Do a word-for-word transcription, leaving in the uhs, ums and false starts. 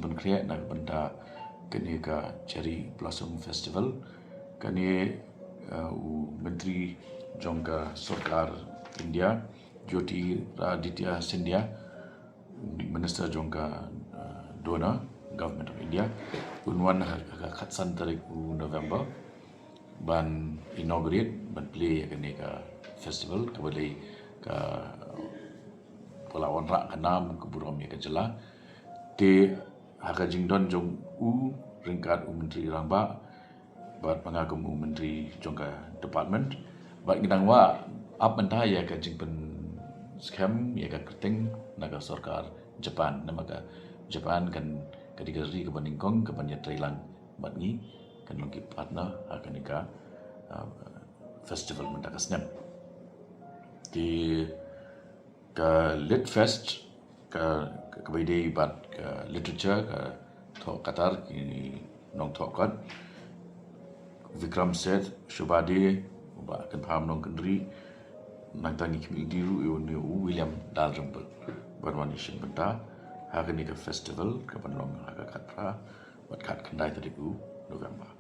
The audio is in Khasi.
pynkhreh na ka bynta kane ka Cherry Blossom Festival. Kane, uh, u Myntri jong ka Sorkar India, Jyotiraditya Scindia, Minister jong ka, uh, DoNER, Government of India, un wan ha ka khatsan tarik u November ban inaugurate, ban plie ïa kane ka festival, kaba dei ka, ba la wanrah ka nam ka burom ïa ka jylla. Te ha ka jingdon jong u ryngkat u Myntri Rangbah bad ma nga kum u Myntri jong ka department, bad ngi dang wad ap mynta ïa ka jingpynskhem ïa ka kyrteng na ka sorkar Japan, namar ka Japan kan, ka dei ka ri kaba nyngkong kaban ïatrei lang bad ngi, kan long ki partner ha kane ka, uh, festival mynta ka snem. Te ka Lit Fest, ka, ka, kaba ïadei bad ka literature, ka thoh katar ki nongthoh kot, Vikram Seth, Shobha Dey, u Bah Kynpham Nongkynrih, nangta ngi khmih lynti ruh ïa une u William Dalrymple ban wan ïashim bynta ha kane ka festival kaban long ha ka khatphra bad khatkhyndai tarik u November.